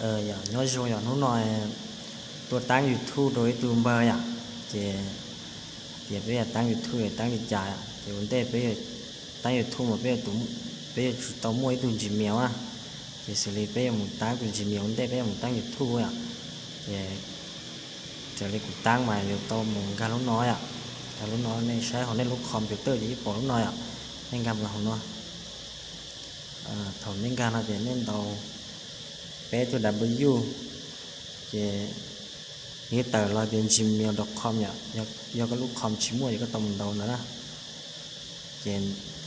Yog nyob zoo, yog hnub no tuaj taab YouTube rau ib tug npawg yom, ces tias peb yog taab YouTube yog taab li cas yom, ces ua ntej peb taab YouTube mas peb yuav tsum tau muaj ib tug Gmail na, ces xws li peb yuav mus taab tus Gmail ua ntej peb yuav mus taab YouTube yom, ces raws li kuv taab mas yuav tau mus nkag lub no yom, nkag lub no nej saib hauv nej lub computer ces yeej pom lub no yom, nej nkag mus hauv no. Thaum nej nkag no ces nej ntaus peb tug W, ces nws tawm los tias Gmail dot com yom, yog koj lub com tsis muaj ces koj tau mus ntaus ntawd na. Ces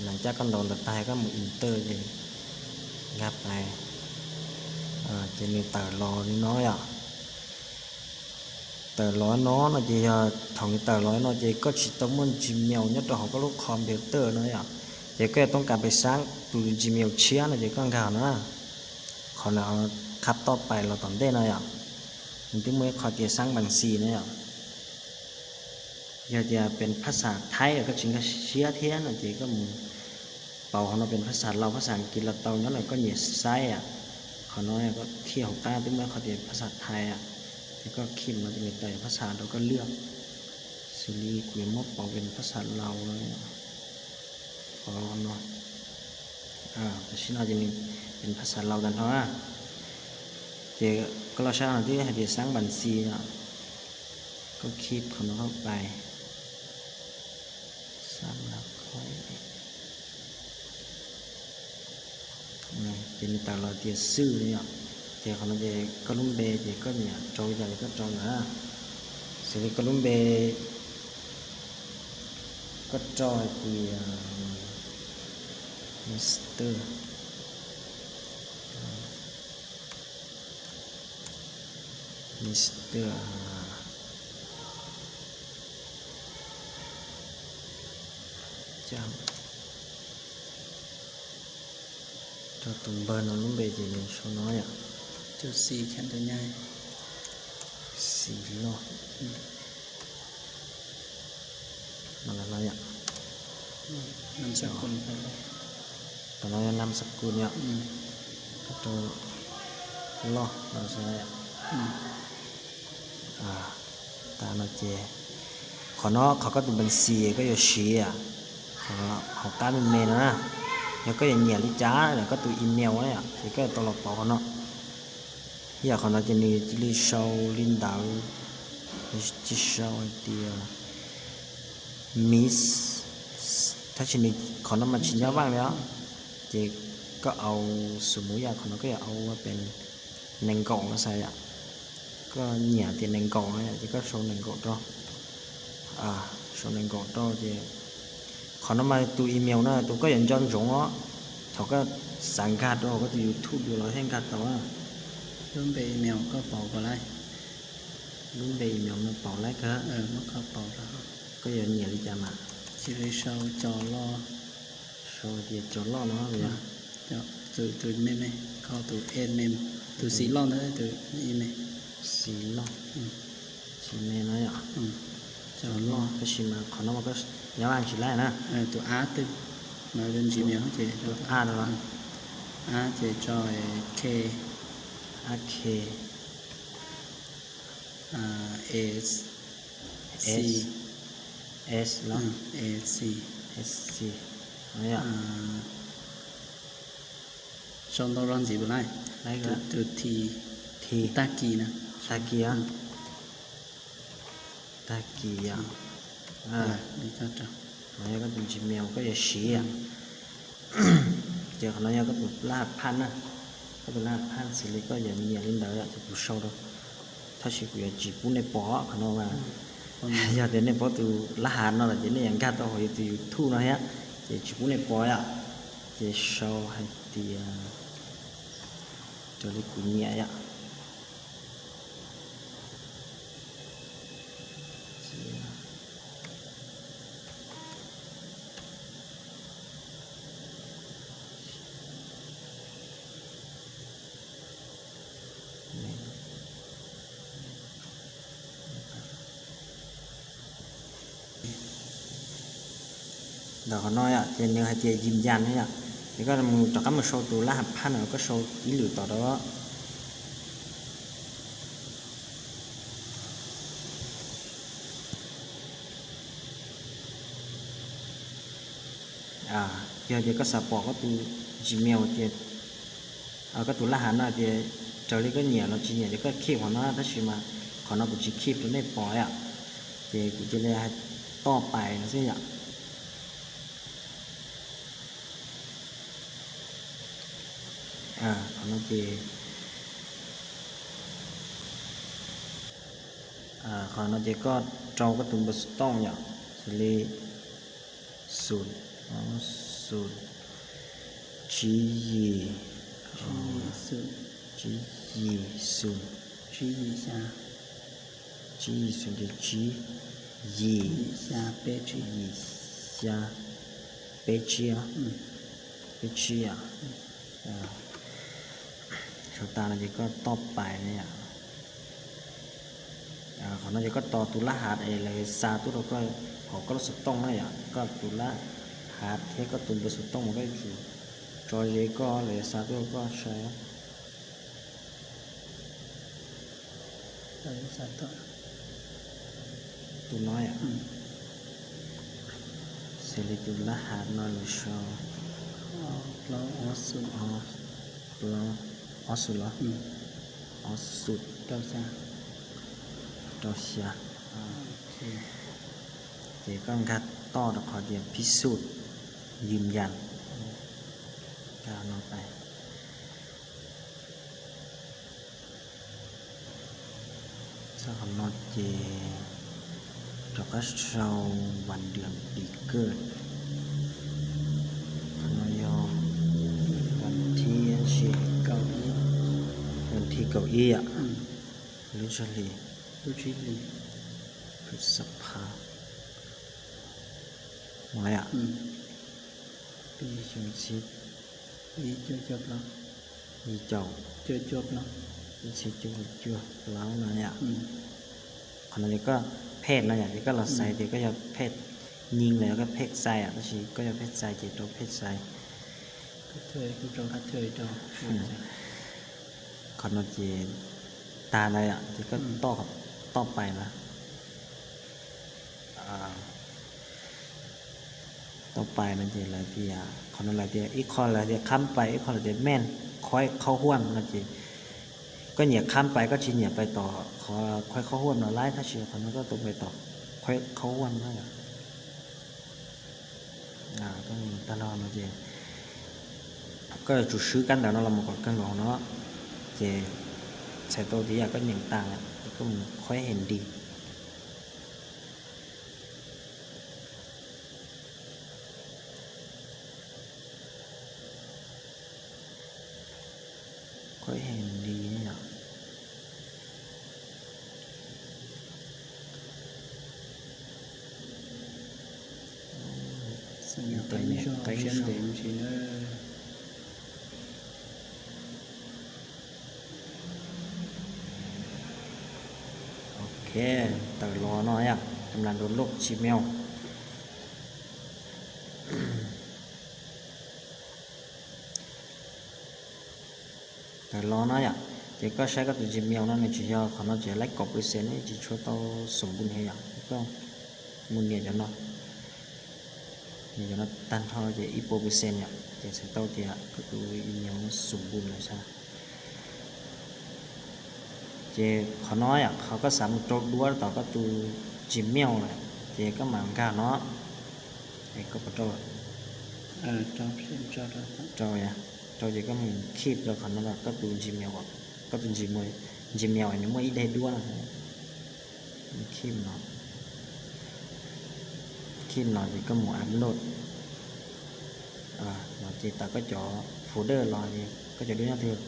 nws coj koj ntaus ntawd tag koj mus enter ces nkag pais, ces nws tawm los li no yom. Tawm los no no ces yog thaum nws tawm los no ces koj tsis tau muaj Gmail nyob rau hauv koj lub computer no yom, ces koj yuav toob kas pes xaab tus Gmail tshiab no ces koj nkag no na. Qhov no qhab toj pais los tom ntej no yom, nws twb muaj ib qho tias xaab npas xis no yom. Yog tias pes phab xas Thaib koj tsis nkag siab thiab no ces koj mus pauv hauv no pes phab xas Laus phab xas Askiv los tau, nyob ntawm koj nyiam xaiv. Qhov no koj khij hauv qab twb muaj ib qho tias phab xas Thaib, ces koj khij no ces nws tawm phab xas rau koj lwaj. Xws li kuv yuav muab pauv pes phab xas Laus no, pauv no, tam sim no ces nws pes phab xas Laus tag nrho na. Ces koj los saib no twb hais tias xaab npas xis no, koj khij qhov no pais, ces nws tawm los tias xwb no yom. Ces qhov no ces koj lub npe ces koj nyiam rau li cas ces koj rau ntawd. Xws li koj lub npe koj rau hais tias Mister, Mister, rau tus npawg no lub npe ces nws sau no yom, Xis Loj. Tam no yog nam xab kus yom, koj rau Loj no xwb. Tas no ces qhov no qhov koj tus npas xis koj yuav siv, qhov hauv qab me me no na, yog koj yuav nyiam li cas koj tus email na yom, ces koj yuav tau los pauv qhov no. Ib yam qhov no ces nws cia li sau li ntawd, tsis sau hais tias Miss, tab sis nws qhov no mas tsis nyob vaj li os. Ces koj au, xus mus ib yam qhov no koj yuav au pes nees nkaum no xwb yom. Koj nyiam tias nees nkaum no ces koj sau nees nkaum rau, sau nees nkaum rau ces qhov no mas tus email no tus koj yuav nco ntsoov os, thaum koj xav nkag rau hauv koj tus YouTube dua los thiaj nkag tau. Lub npe email koj pauv kom laib. Lub npe email no pauv laib kawg. Koj yuav nyiam li cas mas. Cia li sau Cov Loj. Sau tias Cov Loj no yom. Tus me me, koj tus e me, tus Xis Loj ntawd tus e me. Xis Loj, Xis me no yom. Cov Loj, tab sis mas qhov no mas koj nyob vaj tsis laib na. Tus ab twg, tus ab no los, ab ces tso k, ab k, s, s, s c, s c, sau ntau zog ntxiv puas laib? Tus thi, thi, tag kis na. Tag kis, tag kis yom. Yog koj tus Gmail koj yuav siv, ces qhov no yog koj tus lab has phaj na. Koj tus lab has phaj xws li koj yuav nyiam li ntawd ces kuv sau rau, tab sis kuv yuav tsis pub nej pom qhov no mas. Yog tias nej paub tus lab has no lawm ces nej yuav nkag tau hauv yus tus YouTube no thiab, ces tsis pub nej pom yom. Ces sau hais tias raws li kuv nyiam yom. Ntawm qhov no yom, ces nws hais tias yim yas no yom, ces koj mus rov qab mus sau tus lab has phaj no, koj sau ib lwm tom rau. Yog tias koj xav pom koj tus Gmail tias, koj tus lab hav no tias raws li koj nyiam los tsis nyiam ces koj khij qhov no, tab sis mas qhov no kuv tsis khij rau nej pom yom. Ces kuv cia li hais toj pais no xwb yom. Qhov no ces, qhov no ces koj rau koj tus npawb xov tooj yom, xws li xum, xum, tsib yim, tsib yim xum, tsib yim xum ces tsib yim, yim xya peb tsib, peb tsib, peb tsib yom. Sau tas no ces koj toj pais no yom. Qhov no ces koj tos tus lab hav es lawv xa tuaj rau koj hauv koj lub xov tooj na yom, koj tus lab hav thiab koj tus npawb xov tooj mas koj yuav tsum tso ze koj lawv xa tuaj rau koj saib. Tus no yom, xws li tus lab hav no lawv sau plaub ob xum los, ob xum rau xya. Ces koj nkag toj rau qhov tias phib xum yws yas, nkag no pais. Txog qhov no ces rov qab sau vas diam pim kawj. Qhov no yog vas thib, vas thib kaum ib yom, lub tsib hlis, lub tsib hlis, Phwv Xab Phab, no yom, xyoo txhiab, ib caum, ib txhiab cuaj caum cuaj plaub no yom. Qhov no ces koj phet no yom, ces koj los xaiv tias koj yog phet nyij los yog koj phet xais, tab sis koj yog phet xais ces rau phet xais. Qhov no ces tag ntawd yom, ces koj toj pais na. Toj pais no ces lawv tias, qhov no lawv tias, ib qho lawv tias khab pais, ib qho lawv tias meej khuaib qhaub huam no ces koj nyiam khab pais koj tsis nyiam pais tom qhov khuaib qhaub huam no lawm, tab sis qhov no koj tau pais tom khuaib qhaub huam na yom. Tag no no ces koj yuav tsum swb kab ntawv no los mus kom kawg nkaus no, ces txhais tau tias yam koj nyeem tas, koj mus khuaib hem nti. Khuaib hem nti yom. Qeeb, ok, tawm los no yom, tab sis download tsis meej. Tawm los no yom, ces koj saib koj tus Gmail no nws tsis yog, qhov no ces laib kaum percent ne, tsis tshua tau xom npun heev yom. Koj mus nias cov no, nias cov no tag nrho ces ib puas percent yom, ces txhais tau tias koj tus Gmail no xom npun lawm sas. Ces qhov no yom, qhov koj xav mus rau duab tom koj tus Gmail lawm, ces koj mam nkag no. Es koj puas rau? Rau, rau ces koj mus keep rau qhov no, koj tus Gmail, koj tus Gmail, Gmail nws muaj ib daim duab no. Keep no, keep no ces koj mus upload no ces tawm koj cov folder los, koj cov duab nyob twg?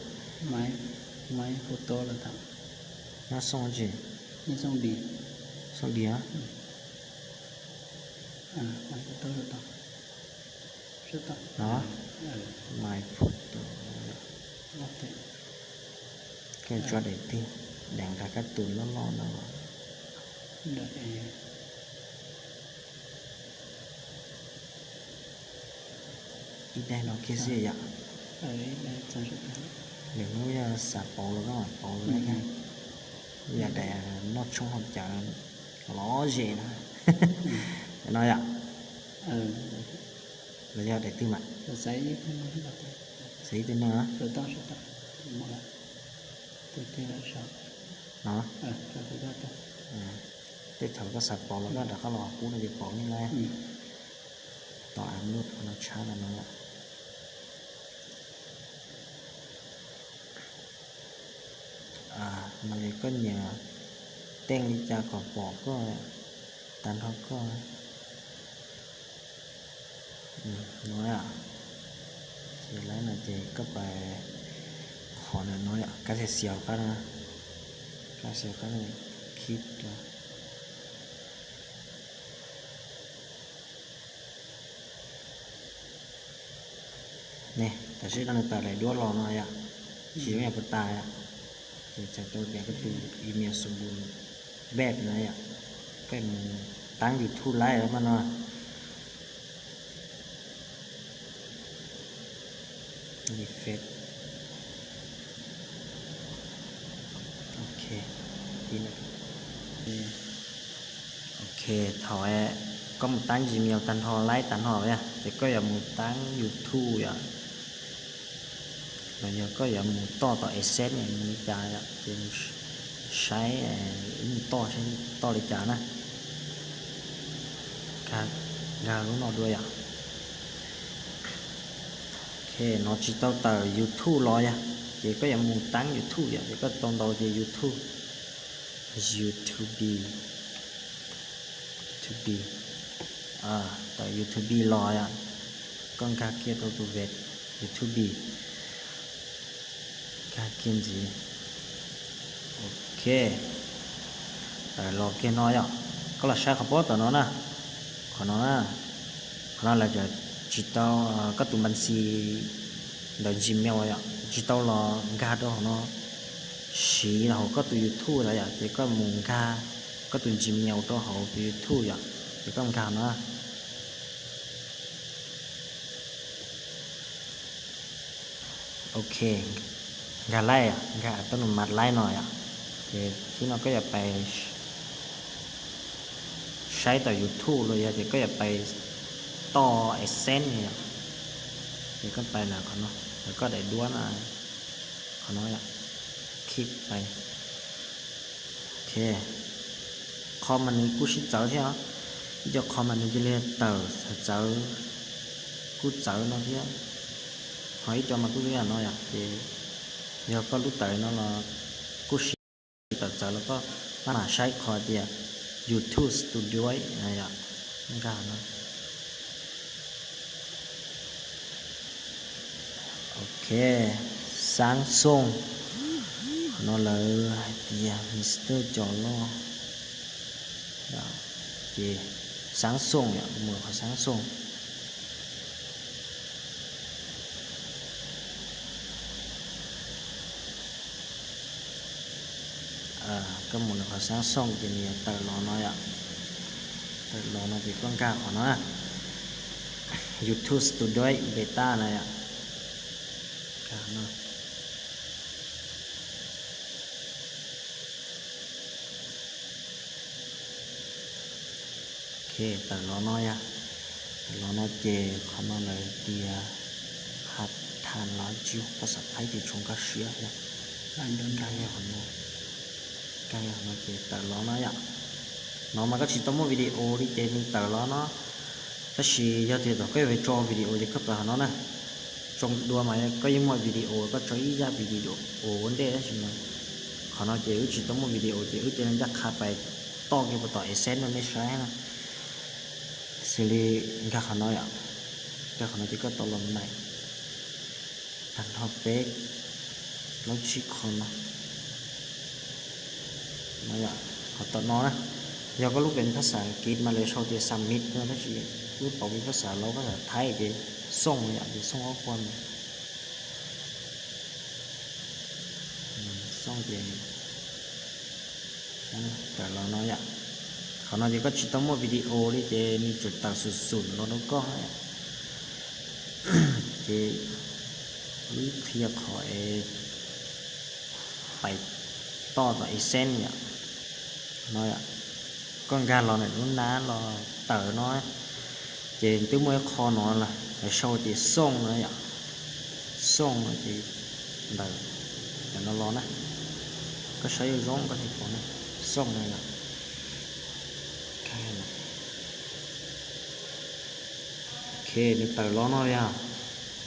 Nyob xoo tsi? Xoo dis. No, my photo. Koj tso daim twg? Daim nqa kab tus loj loj no los? Ib daim no kiag xwb yom. Lwm hnub yog xav pauv los koj mam pauv lawm. Yog daim noj tshoob hauv cawv lom zem na. No yom. Los yog daim twg mas? Xaiv ib tug neeg. No, tej thaum koj xav pauv los koj rov qab los qhov qub no ces pauv yeej laib. Tos a muaj no tshab no no. Mas li koj nyiam teej li cas kom pom koj, tag nrho koj. No, ces laib no ces koj pais qhov ntawm no, kab xiav xiav qab no, kab xiav qab no, khib rau. Ne, tam sim no nws tawm daim duab los no yom, tsis muaj yam puas tas yom. Ces txhais tau tias koj tus email xu npu npej no yom, koj mus taab YouTube laib mas no. Ok, thaum koj mus taab Gmail tag nrho laib tag nrho yom, ces koj yuav mus taab YouTube yom, los yog koj yuav mus toj tom AdSense mus li cas yom, ces saib mus toj saib toj li cas na. Nkag lub no dua yom. Ok, no tsis tau tawm YouTube los yom, ces koj yuav mus taab YouTube yom, ces koj tau ntaus ces YouTube, YouTube, YouTube, tawm YouTube los yom, koj nkag kiag rau tus veb YouTube, nkag kiag ntxiv. Ok, tawm los kiag no yom, koj los saib qhov pob tawm no na, qhov no na, qhov no lawv tsis tau, koj tus npa xi ntawm Gmail yom, tsis tau los nkag rau hauv no, siv hauv koj tus YouTube na yom, ces koj mus nkag koj tus Gmail rau hauv tus YouTube yom, ces koj nkag no. Ok, nkag laib, nkag tau nws mas laib no yom, ces thib no koj yuav pais saib tom YouTube los yog ces koj yuav pais toj AdSense yom, ces koj pais ntawm qhov no, ntawm koj daim duab no, qhov no yom, khib pais. Ok, qhov mas nws kuj sib txawv thiab, ib co qhov mas nws cia li tawm txawv, kuj txawv no thiab, ho ib co mas kuj yam no yom, ces yog koj lub tawm no los kuj siv tawm txawv los koj maj mam saib qhov tias YouTube Studio yom, nkag no. Ok, Xaab Xooj, qhov no lawv hais tias Mister Cov Loj, ces Xaab Xooj yom, mus qhov Xaab Xooj. Koj mus rau qhov Xaab Xooj ces nws yuav tawm los no yom. Tawm los no ces koj nkag qhov no na, YouTube Studio Beta na yom. Nkag no. Ok, tawm los no yom. Tawm los no ces qhov no lawv tias hab tham lov tsis, phas xas Thaib ces tshoov nkag siab yom. Nkag yog qhov no, nkag yog qhov no ces tawm los no yom. No mas koj tsis tau muaj video li ces nws tawm los no. Tab sis yog tias thaum koj yuav tso video ces koj pais qhov no na. Zoo dua mas koj yeej muaj video, koj tso ib zaj video ua ntej tab sis mas qhov no ces wb tsis tau muaj video ces wb cia li ncaj qha pais toj kiag puas tom AdSense rau nej saib na. Xws li nkag qhov no yom, nkag qhov no ces koj tau los maim tag nrho peb plaub tsib qho no. Qhov tom no na, yog koj lub peev phas xas Askiv mas lawv sau tias submit no tab sis wb pauv li phas xas Lauj phas xas Thaib ces xooj yom, ces xooj ob qho no. Xooj ces tawm los no yom. Qhov no ces koj tsis tau muaj video li ces nws tsuas tawm xum xum los rau koj. Ces wb qhia qhov es pais toj tom AdSense yom. No yom, koj nkag los ntawm lub nab los tawm no, ces twb muaj ib qho no lawm, Lawv sau tias xooj no yom, xooj no ces ntawm cov no los na, koj saib zoo zoo koj thiaj pom na, xooj no yom. Ok, nws tawm los no yom,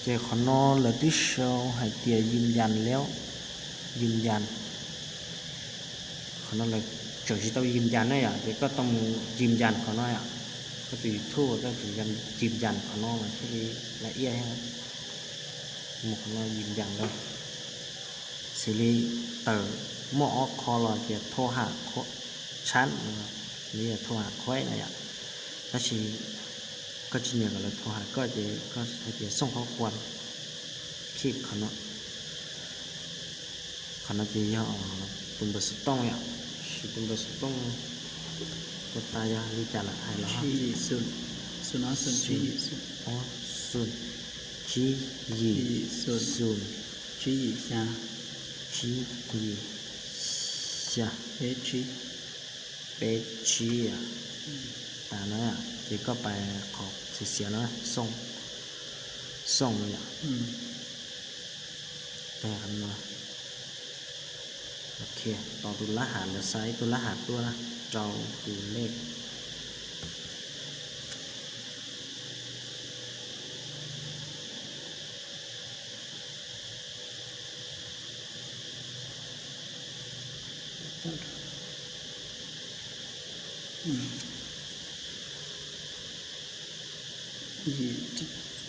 ces qhov no lawv twb sau hais tias yim yas lawm, yim yas. Qhov no lawv tseem tsis tau yim yas na yom, ces koj tau mus yim yas qhov no yom. Koj tus YouTube koj tseem yim yas qhov no mas thiaj li laj iaj thiab. Mus qhov no yim yas rau, xws li tawm muaj ob qho los tias thau ham qhuaib tshab, los yog thau ham qhuaib na yom. Tab sis koj tsis nyiam kom lawv thau ham koj ces koj hais tias xooj qhov khuam, keep qhov no. Qhov no ces yog tus npawb xov tooj yom, siv tus npawb xov tooj. Puas tas yog li cas lawm hais los? Ob xoom, tsib yim xoom, tsib yim xya, peb tsib. Tas no ces koj pais qhov xiav xiav no, xooj, xooj no yom. Ok, tos tus lab ham lawv xa ib tug lab ham tuaj na, rau tus lej.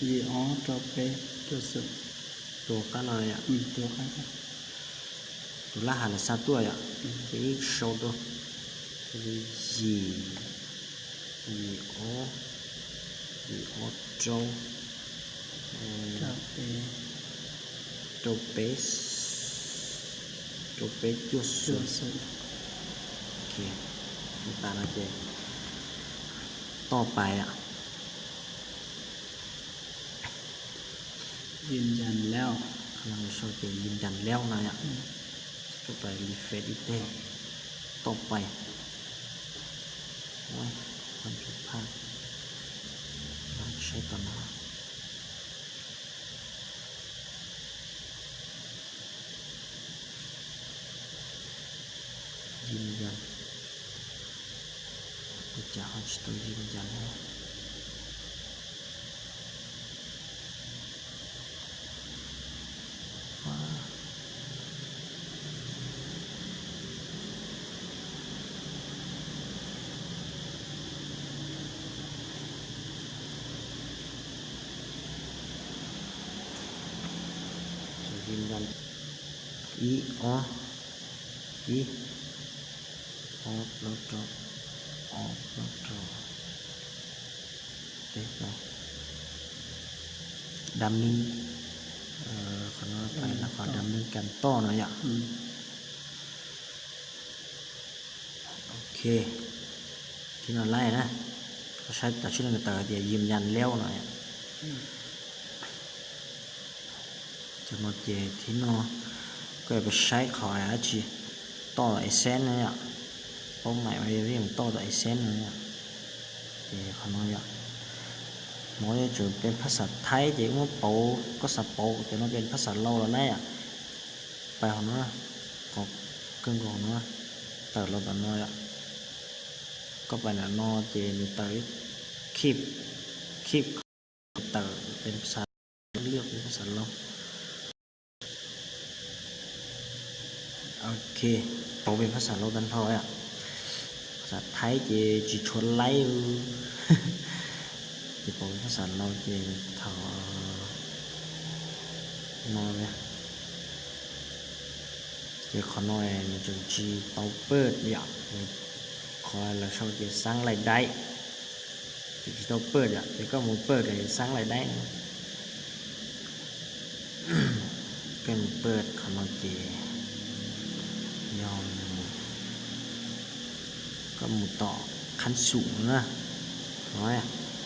Yim ob rau peb rau xwm. Tus qab no, tus lab ham lawv xa tuaj yom, ces wb sau rau, yim, yim ob, yim ob rau, rau peb, rau peb cuaj xwm. Tas no ces toj pais yom. Yim yas lawm, qhov no lawv sau ces yim yas lawm no yom. Koj pais refresh ib teg, toj pais. Saib tom no. Yim yas, ua cas ho tsis tau yim yas na? Ib ob, ib ob plaub rau, ob plaub rau. Dab neeg, qhov no pais qhov dab neeg kas toj no yom. Ok, thib no laib na, koj saib tam sim no nws tawm hais tias yim yas lawm no yom. Cov no ces thib no koj yuav saib qhov dab tsi toj tom AdSense no yom. Paub maim mas yog vij toj tom AdSense no yom. Ces qhov no yom, no yuav tsum pes phaj xav Thaib ces muab pauv, koj xav pauv cov no pes phaj xav Lauj los na yom. Pais qhov no, qhov kawg nkaus no, tawm los tom no yom. Koj pais ntawm no ces nws tawm keep, keep, tawm pes phaj xav, pes phaj xav Lauj. Ok, pauv pes phaj xav Lauj tag nrho yom. Phaj xav Thaib ces tsis tshua laib. Ces pauv pes phaj xav Lauj ces thaum no, ces qhov no nws tseem tsis tau pawj yom, qhov lawv sau ces xaab laij daib, tseem tsis tau pawj yom, ces koj mus pawj ces xaab laij daib no. Koj mus pawj qhov no ces yog koj mus tom khab xum no na.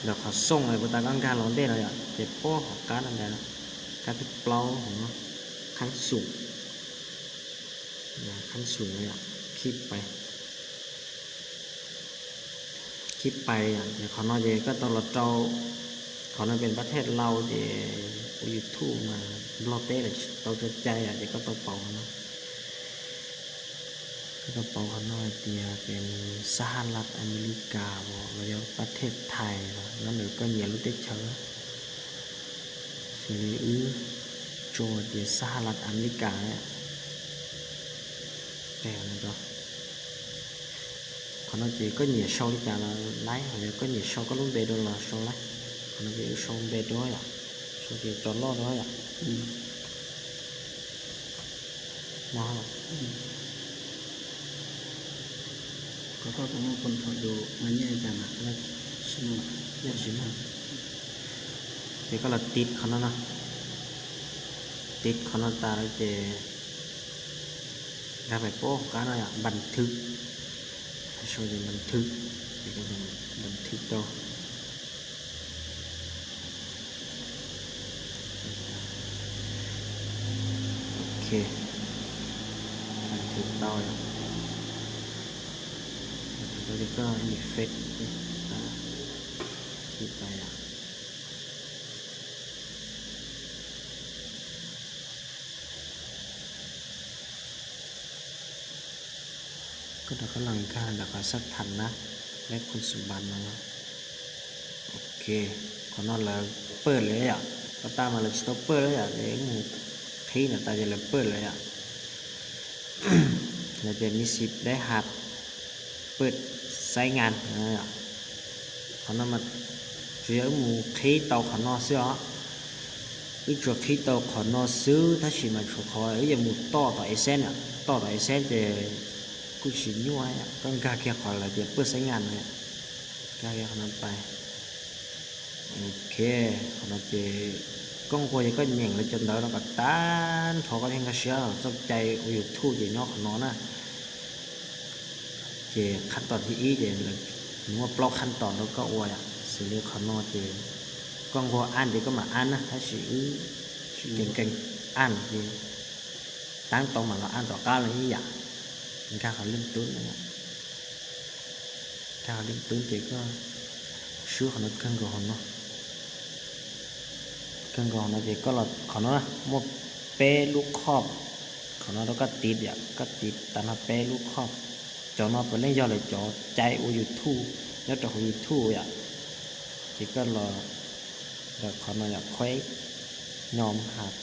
Lawv qhov xooj puas tas koj nkag los ntej no yom, ces pob hauv qab no ntag, qab thib plaub hauv no, khab xum, khab xum no yom, khib pais, khib pais yom, ces qhov no ces koj tau los rau qhov Qhov no pes pab thej lau ces ua YouTube mas Nplog teb lawv tsis tau tso cai os, ces koj tau pauv qhov no. Koj tau pauv qhov no hais tias pes Xab Has Las Amelikas los yog pab thej Thais los nyob ntawm koj nyiam lub teb chaws. Xws li wb tso tias Xab Has Las Amelikas. Qhov no ces koj nyiam sau li cas los laib, ho yog koj nyiam sau koj lub npe rau los sau laib. Qhov no ces wb sau npe rau yom, sau tias Tso Loj rau yom. Ces koj los tiv qhov no no, tiv qhov no tas lawm ces nkag pem pab hauv qab no yom, npas thwv, sau ces npas thwv, ces koj npas thwv rau. Ok, npas thwv tau yom. Npas thwv tau ces koj li fake, khi pais yom. Koj rov qab los nkag ntawm qhov sab thas na, leb khum xu npas no. Ok, qhov no lawv pawj lawm yom, koj tas mas lawv tsis tau pawj lawm yom, ces wb mus qhib no tas ces lawv pawj lawm yom. Lawv tias mi xis deb has pawj xaib ngas. Qhov no mas tsuas yog wb mus qhib tau qhov no xwb os. Wb tsuas qhib tau qhov no xwb tab sis mas tshuav qhov wb yuav mus toj tom AdSense, toj tom AdSense ces kuj tsis nyuaj, koj nkag kiag qhov lawv tias pawj xaib ngas no, nkag kiag qhov no pais. Ok, qhov no ces koj nquag ces koj nyeem lawv cov ntawv no kom tag nrho koj thiaj nkag siab. Txoj cai ua YouTube ces nyob qhov no na. Ces qhab tom thib ib ces nws muaj plaub qhab tom rau koj ua yom, xws li qhov no ces koj nquag an ces koj mam an na, tab sis wb tsis keev keev an ces taab tau mam los an tom qab los ib yam. Nkag qhov leej tub no, nkag qhov leej tub ces koj swb qhov no kawg nkaus hauv no. Kawg nkaus hauv no ces koj los qhov no muaj peb lub khob, qhov no rau koj tiv yom, koj tiv tas no peb lub khob. Cov no puav leej yog lawv cov cai ua YouTube nyob rau hauv YouTube yom. Ces koj los ntawm qhov no yom, khueb nyo has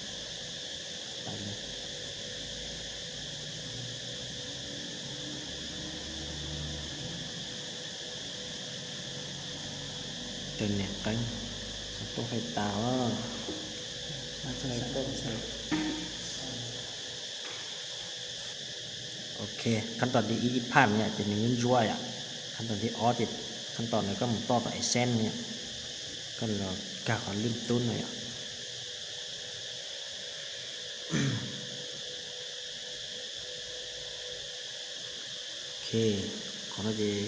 Raws niam qeeb, xov tooj fais tas. Ok, qhab tom thib ib phaj no yom, ces nws ntsuab ntsuab yom. Qhab tom thib ob ces qhab tom no koj mus toj tom AdSense no yom, koj los nkag qhov leej tub no yom. Ok, qhov no ces,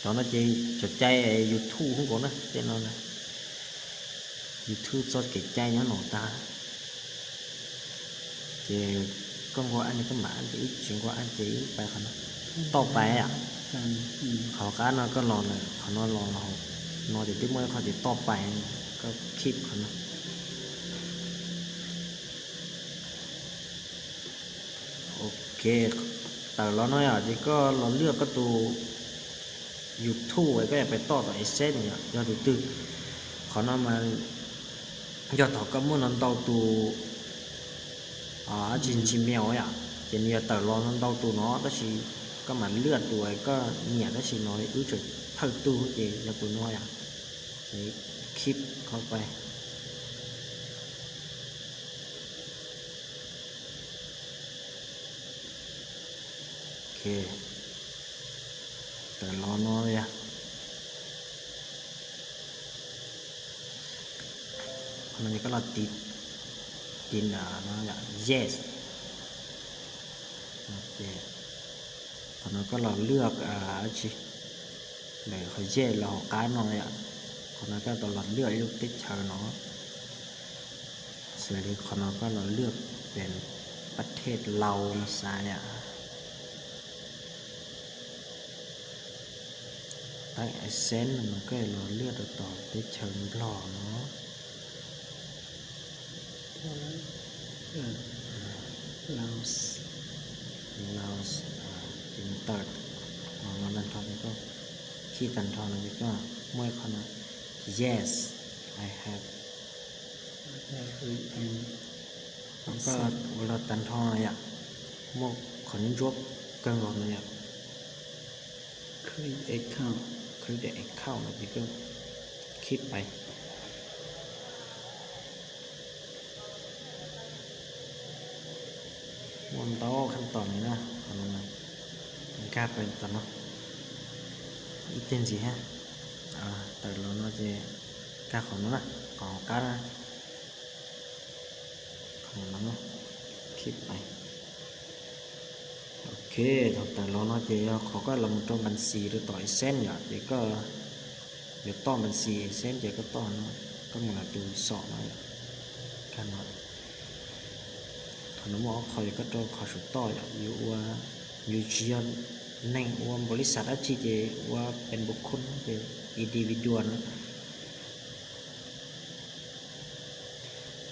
cov no ces cov cai YouTube hoob nkaus na, tej no na. YouTube txoj kev cai nyob no tag. Ces koj nquag an ces koj mam an, ces wb tsis nquag an ces wb pais qhov no, toj pais yom. Qhov qab no koj los ntawm qhov no los no ces twb muaj ib qho tias toj pais, koj keep qhov no. Ok, tawm los no yom, ces koj los lwaj koj tus YouTube es koj yuav pais toj tom AdSense yom, yog tus twg. Qhov no mas yog thaum koj muaj no ntau tus, tsis Gmail yom, ces nws yuav tawm los no ntau tus no, tab sis koj mam lwaj tus es koj nyiam, tab sis no wb tseem thawj tug ces yog tus no yom. Ces keep qhov pais. Ok, tawm los no yog, qhov no ces koj los tiv, tiv ntawm no yom, yes. Qhov no koj los lwaj dab tsi, ntawm qhov yes los hauv qab no yom. Qhov no koj tau los lwaj ib lub teb chaws no, xws li qhov no koj los lwaj pes pab thej Laus no xav yom. Tag Accent no mas koj los liaj rau tom teb chaws Nplog no. Laos, Laos, ces tawm los no tag nrho ces koj khij tag nrho no ces koj muaj ib qho no, yes, I have. Koj ua los tag nrho no yom, muaj qhov ntsuab kawg nkaus no yom. Create account, create account no ces koj khij pais. Muaj ntau khab tom li na, nkag pais tom no ib teg ntxiv thiab. Tawm los no ces nkag qhov no na, qhov qab na, qhov no, khij pais. Ok, thaum tawm los no ces yog qhov koj los mus rau npas xis rau tom Accent yom, ces koj yuav toj npas xis Accent ces koj toj no, koj mus lawm tus xom no yom. Kag no, qhov no muaj ob qho, yog koj rau qhov saum toj yom, yus ua, yus tsis yog neeg ua npaum li xav dab tsi ces ua pes npaum khoj ces individual no.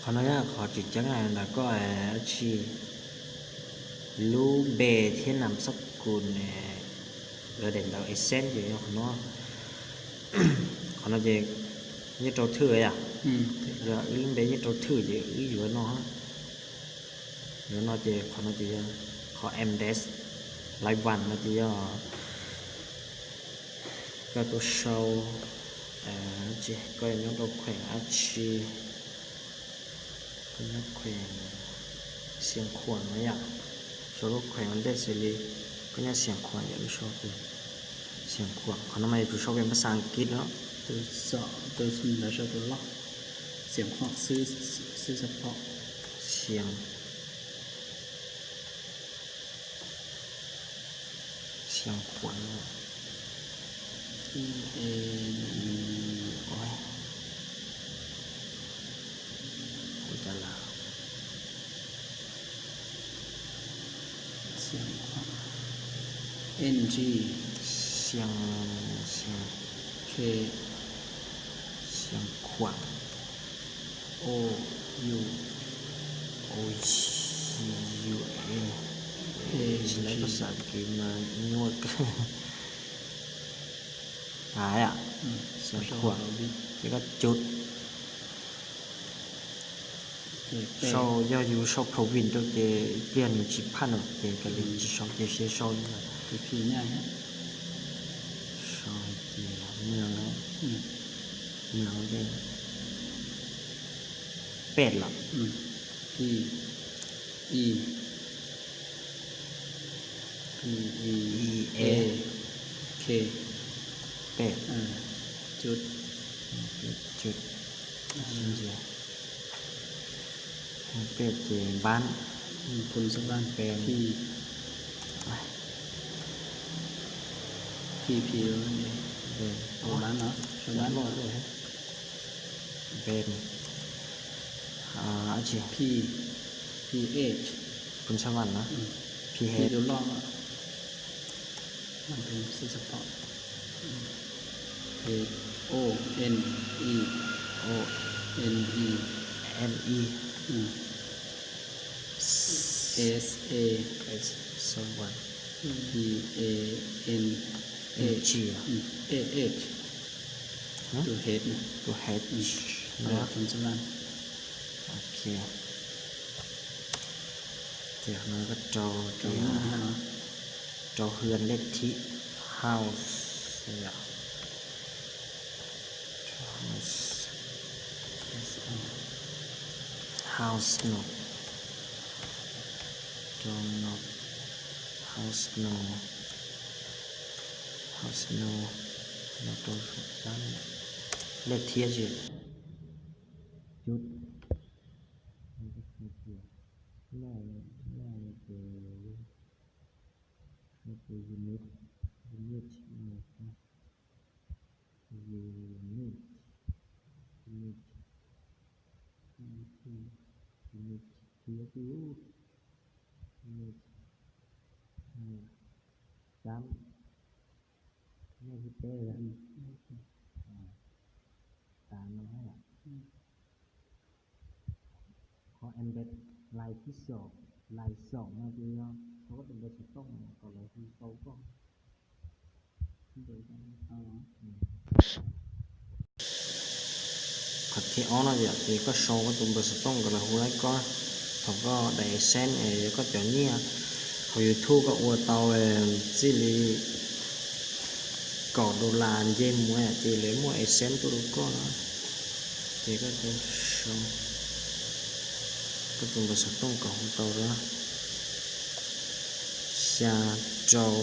Qhov no yog qhov tseem ceeb ntawm koj dab tsi, lub npe thiab nam xab kus, lawv daim ntawv Accent ces yog qhov no. Qhov no ces yeej rau thwj yom, yog wb lub npe yeej rau thwj ces wb yuav no, yuav no ces qhov no ces yog qhov Mdesk Live One no ces yog koj tuaj sau, koj nyob rau kheem dab tsi, koj nyob kheem Xiav Khuam no yom, sau lub kheem ua ntej xws li koj nyob Xiav Khuam yom, wb sau tias Xiav Khuam. Qhov no mas yuav tsum sau pes npab xas Askiv no. Tus xom, tus lawv sau tus loj, Xiav Khuam xwb, xwb xab pom. Xiav, Xiav Khuam. Ua cas lawm? Xiav, Xiav, Xiav, Xiav Khuam. O, U, O, U, N, P, G. Lawv pas xav kiv mas nyuaj kawg. Ais, Xiav Khuam, ces koj cub. Sau, yog yus sau province rau ces ib pliag nws tsis phaj no ces kav liam tsis sau ces seb sau, sau hais tias Mws, Mws, Pej los, I, I, I, E, K, Pej, cub, cub, Pej ces Npab, Phoo Xab Vaj, Pej, P, P, P, Npab no, Npab no, Npab, P, P, H, Phoo Xab Vaj no, P, H, tus loj, O, N, E, O, N, E, N, E, S, A, S, Xab Vaj, P, A, N, H, G, A, H, tus H, tus H, Phoo Xab Vaj. Ok. Ces no koj rau, rau hwj lej thib, house, house, house no, rau no, house no, house no, no rau lej thib tsis, cub, no ces, no ces unit, unit, unit, unit, unit, unit, unit, unit, Ib teb, tas no. Qhov embed lais thib xyoos, lais xyoos no ces yog thaum koj tus npawb xov tooj no kom lawv hu tau koj. Qhov thib ob no yom, ces koj sau koj tus npawb xov tooj kom lawv hu laib koj thaum koj daim AdSense, koj cov nyiaj hauv YouTube koj ua tau txij li kaum dollar nce mus yom, ces lawv muaj AdSense tuaj rau koj na. Ces koj sau koj tus npawb xov tooj kom hu tau na. Xya rau,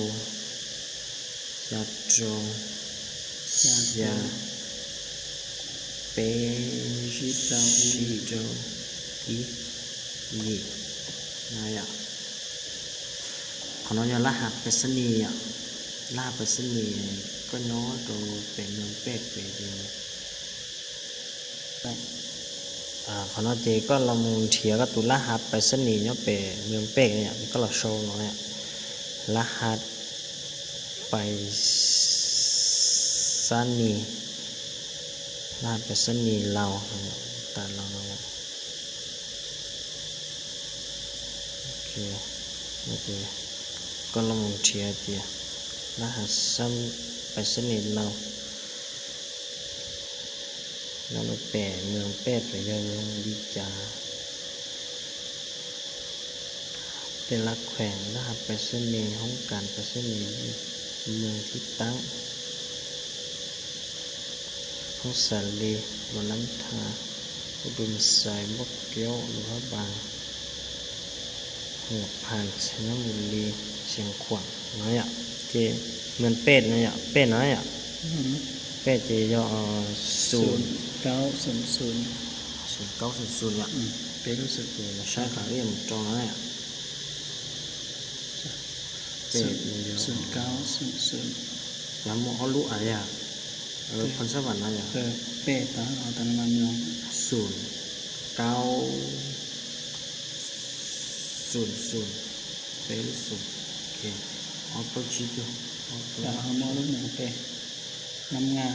xya rau, xya, peb, tsib rau, ib, yim. Qhov no yog lab has pais xab nis yom, lab has pais xab nis koj nyob rau pem meeg pej pem ces qhov no ces koj los mus nrhiav koj tus lab has pais xab nis nyob pem meeg pej yom, koj los sau no, lab has pais xab nis, lab has pais xab nis Laus, tas los no. Koj los mus nrhiav tias lab has pais xab nis Laus nyob rau pem meeg pej pem yog li cas. Tej lab khuem, lab has pais xab nis, hoob kas pais xab nis, meeg thib taab, hoob xas li, lus nab thas, lus du xais, npauj kiaub, lus hab npas, huam phas, txhia nyab npus li, xiav khuam no yom. Ces meeg pej no yom, pej no yom, pej ces yog xum, kaub xum xum yom. Peb lub xum ces saib qhov ib mus rau no yom. Pej, kaub xum xum, cov muaj ob lub a yom, phon sab vam no yom. Pej, xum, kaub xum xum, peb lub xum, ob plaub tsib cuaj, ob plaub, nab nga.